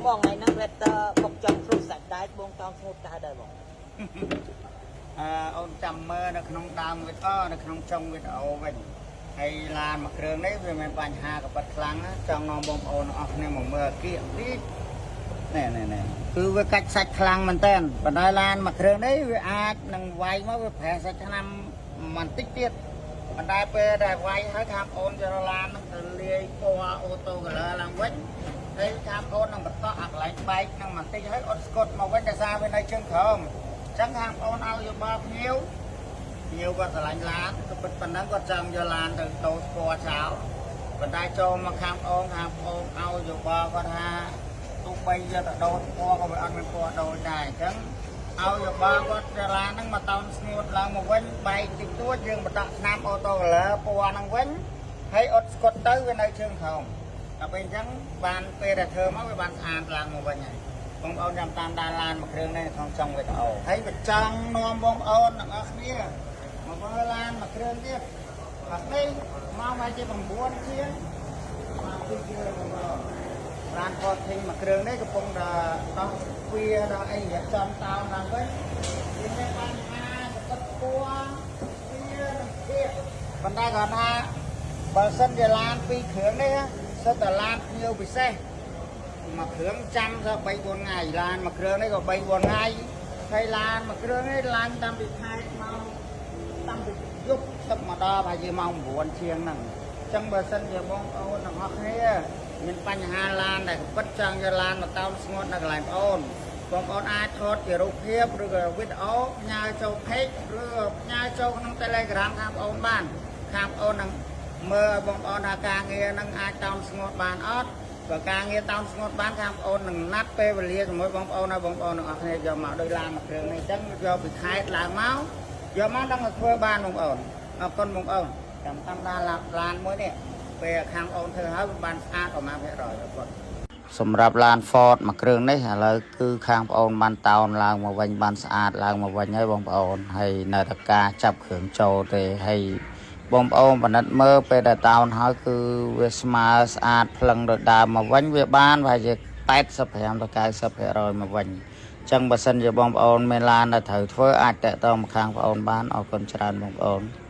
បងថ្ងៃហ្នឹង letter បុកចង់ព្រុសសាច់ដែកបងតោងស្ងួតកើតដែរបង អឺអូនចាំមើលនៅក្នុងដើមវីដេអូនៅក្នុងចុងវីដេអូវិញហើយឡានមួយគ្រឿងនេះវាមានបញ្ហាកប៉ិតខ្លាំងណាចង់នាំបងប្អូនទាំងអស់គ្នាមកមើលអាគៀកតិចនេះនេះនេះគឺវាកាច់សាច់ខ្លាំងមែនតើប៉ុន្តែឡានមួយគ្រឿងនេះវាអាចនឹងវាយមកវាប្រេះសាច់ឆ្នាំបន្តិចទៀតប៉ុន្តែពេលដែលវាយហើយខាងអូនយកឡានហ្នឹងទៅលាយពណ៌ auto color ឡើងវិញហើយខាងអូននឹងបន្តអាកន្លែងបែកហ្នឹងបន្តិចហើយអត់ស្កុតមកវិញដោយសារវានៅជើងក្រោម ចឹងខាងបងឲ្យយោបល់ភ្ញៀវភ្ញៀវគាត់ស្រឡាញ់ឡានក៏ពិតប៉ុណ្ណឹងគាត់ចង់យកឡានទៅតូស្ពណ៌ចោលប៉ុន្តែចូលមកខាងបងខាងបងឲ្យយោបល់គាត់ថាទោះបីយកទៅដូរពណ៌ក៏វាអត់មានពណ៌ដូរដែរអញ្ចឹងឲ្យយោបល់គាត់យកឡានហ្នឹងមកតោនស្ងួតឡើងមកវិញបែកតិចតួចយើងបន្តថ្នាំ auto color ពណ៌ហ្នឹងវិញហើយអត់ស្កុតទៅវានៅជើងក្រោមដល់ពេលអញ្ចឹងបានពេលដែលធ្វើមកវាបានស្អាតឡើងមកវិញហើយ បងប្អូនចាំតាមដានឡានមួយគ្រឿងនេះនៅក្នុងចុងវីដេអូហើយក៏ចង់នាំបងប្អូនទាំងអស់គ្នាមកមើលឡានមួយគ្រឿងទៀតបាទនេះមកមកជា9ជាងមកពីជឿបងប្អូនឡាន Forthing មួយគ្រឿងនេះកំពុងតែដោះទ្វារដល់អីរៀបចំតោនឡើងវិញវាមានបញ្ហាកទឹកពណ៌ទ្វារនិងគៀកប៉ុន្តែគាត់ថាបើសិនជាឡានពីរគ្រឿងនេះសិតតែឡានភ្ញៀវពិសេស មួយគ្រឿងចាំទៅ3 4ថ្ងៃឡានមួយគ្រឿងនេះក៏3 4ថ្ងៃហើយឡានមួយគ្រឿងនេះឡើងតាំងពីខេត្តមកតាំងពីយប់ទឹកមកដល់ប្រហែលជាម៉ោង9ជាងហ្នឹងអញ្ចឹងបើសិនជាបងប្អូនទាំងអស់គ្នាមានបញ្ហាឡានដែលពិតចង់យកឡានមកតោនស្ងួតនៅកន្លែងបងប្អូនបងប្អូនអាចថតជារូបភាពឬក៏វីដេអូផ្ញើចូល page ឬផ្ញើចូលក្នុង Telegram ខាងបងប្អូនបានខាងបងប្អូននឹងមើលឲ្យបងប្អូនថាការងារនឹងអាចតោនស្ងួតបានអត់ បើការងារតោនស្ងួតបានខាងបងប្អូននឹងណាត់ពេលវេលាជាមួយបងប្អូនឲ្យបងប្អូនទាំងអស់គ្នាយកមកដោយឡានមួយគ្រឿងនេះអញ្ចឹងយកពីខេត្តឡើងមកយកមកដល់ធ្វើបានបងប្អូនអរគុណបងប្អូនចាំតាមដានឡានមួយនេះពេលខាងបងប្អូនធ្វើហើយវាបានស្អាតប្រហែលភាគរយអរគុណសម្រាប់ឡាន Ford មួយគ្រឿងនេះឥឡូវគឺខាងបងប្អូនបានតោនឡើងមកវិញបានស្អាតឡើងមកវិញហើយបងប្អូនហើយនៅតែការចាប់គ្រឿងចូលទេហើយ បងប្អូនពិនិត្យមើលពេលដែលតោនហើយគឺវាស្មើស្អាតភ្លឹងដូចដើមមកវិញវាបានប្រហែលជា85ទៅ90%មកវិញអញ្ចឹងបើសិនជាបងប្អូនមានឡានដែលត្រូវធ្វើអាចតាក់ទងមកខាងបងប្អូនបានអរគុណច្រើនបងប្អូន។